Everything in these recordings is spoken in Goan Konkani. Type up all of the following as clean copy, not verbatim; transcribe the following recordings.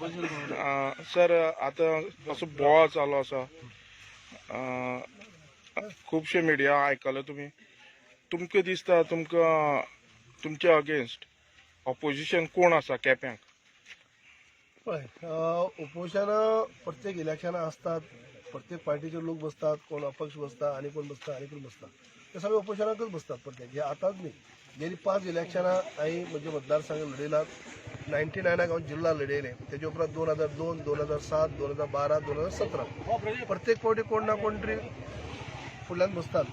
सर, आतां असो बोवाळ चालू आसा, खुबशे मिडिया आयकले तुमी. तुमकां दिसता, तुमकां तुमच्या अगेन्स्ट ऑपोजिशन कोण आसा केप्यांक? पळय, उपोशणां प्रत्येक इलेक्शनां आसतात. प्रत्येक पार्टीचे लोक बसतात, कोण अपक्ष बसता आनी कोण बसता आनी कोण बसता. ते सगळे उपोशणाकच बसतात प्रत्येक. हे आतांच न्ही, गेली पांच इलेक्शनां हांवें म्हजे मतदारसंघ लढयलात. 99 हांव जिल्हा लढयले, तेजे उपरांत 2002, 2007, 2012, 2017. प्रत्येक फावटी कोण ना कोण तरी फुडल्यान बसतात.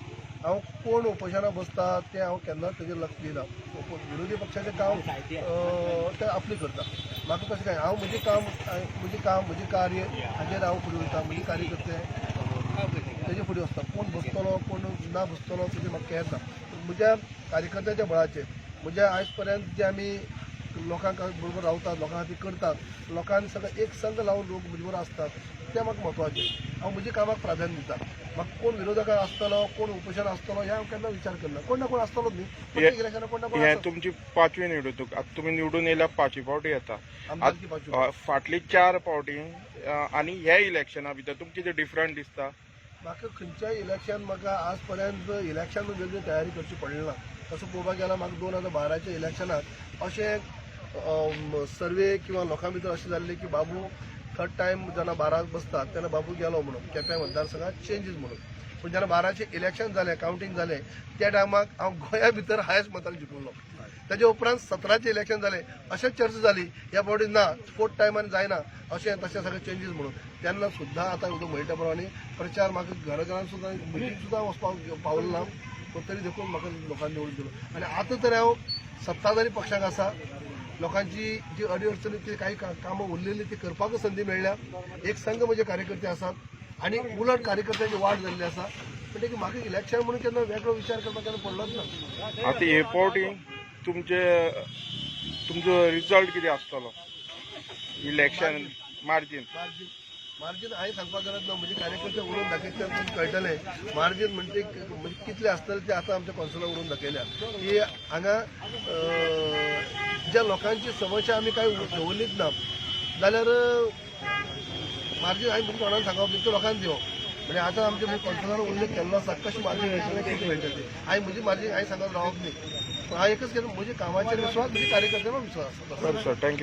हांव कोण उपोशणां बसता तें हांव केन्नाच तेजेर लक्ष दिना. विरोधी पक्षाचें काम ते आपली करता. म्हाका कशें काय, हांव म्हजें काम, म्हजें काम, म्हजें कार्य हाजेर हांव फुडें वयता. म्हजे कार्यकर्ते तेजे फुडें वचता. कोण बसतलो, कोण ना बसतलो, तेजें म्हाका केर ना. म्हज्या कार्यकर्त्याच्या बळाचेर, म्हज्या आयज पर्यंत जे आमी लोकांक बरोबर रावतात, लोकां खातीर करतात, लोकांनी सगळें एक संघ लावन लोक म्हजे बरोबर आसतात, तें म्हाका म्हत्वाचें. हांव म्हज्या कामाक प्राधान्य दिता. म्हाका कोण विरोधक आसतलो, कोण उपोशण आसतलो, हें हांव केन्ना विचार करना. कोण ना कोण आसतलोच न्ही, प्रत्येक इलेक्शनाक कोण ना कोण हे आसता. तुमची पांचवी निवडणूक. आतां तुमी निवडून येयल्या, पांचवी फावटी येता. आमदारकी पांचवी. फाटली चार फावटी आनी ह्या इलेक्शना भितर तुमकां कितें डिफरंट दिसता? म्हाका खंयच्याय इलेक्शन, म्हाका आज पर्यंत इलेक्शन वेगळी तयारी करची पडली ना. तसो पळोवपाक गेल्यार म्हाका 2012च्या इलेक्शनाक अशें सर्वे किंवा लोकां भितर अशें जाल्लें की बाबू थर्ड टायम जेन्ना बाराक बसतात तेन्ना बाबू गेलो म्हणून, केप्यां मतदारसंघात चेंजीस म्हणून. पूण जेन्ना 12चें इलेक्शन जालें, कावंटींग जालें, त्या टायमाक हांव गोंया भितर हायस्ट मतान जिखलो. तेजे उपरांत 17चें इलेक्शन जालें, अशें चर्चा जाली, ह्या फावटी ना, फोर्थ टायमान जायना, अशें तशें सगळें चेंजीस म्हणून. तेन्ना सुद्दां आतां उदक मेळटा प्रमाणे प्रचार म्हाका घरा घरान सुद्दां, मिटींग सुद्दां वचपाक पावलो ना, पूण तरी देखून म्हाका लोकांनी निवडून दिलो. आनी आतां तर हांव सत्ताधारी पक्षाक आसा. लोकांची जी अडी अडचणी, ती काही कामां उरलेली ती करपाकच संदी मेळ्ळ्या. एक संघ म्हजे कार्यकर्ते आसात आनी उलट कार्यकर्त्यांची वाड जाल्ली आसा. म्हणटकीर म्हाका इलेक्शन म्हणून केन्ना वेगळो विचार करपाक केन्ना पडलोच ना. आतां हे फावटी तुमचे तुमचो रिजल्ट कितें आसतलो, इलेक्शन मार्जीन? मार्जीन, मार्जीन हांवें सांगपाक गरज ना. म्हणजे कार्यकर्ते उलोवन दाखयतले, तुमकां कळटलें. मार्जीन म्हणजे म्हणजे कितले आसतले ते आतां आमच्या कौन्सिलान उलोवन दाखयल्या की हांगा ज्या लोकांची समस्या आमी कांय दवरलीच ना जाल्यार मार्जीन हांवें म्हज्या तोंडान सांगप न्ही, ते लोकांक दिवप. म्हणजे आतां आमच्या कौन्सिलान उल्लेख केल्लो आसा, कशें मार्जीन मेळटलें, कितें मेळटलें तें. हांवें म्हजी मार्जीन हांवें सांगत रावप न्ही, पूण हांवें एकच केलें, म्हज्या कामाचेर विश्वास, म्हज्या कार्यकर्त्यांवर विश्वास आसा. बरें सर, thank you.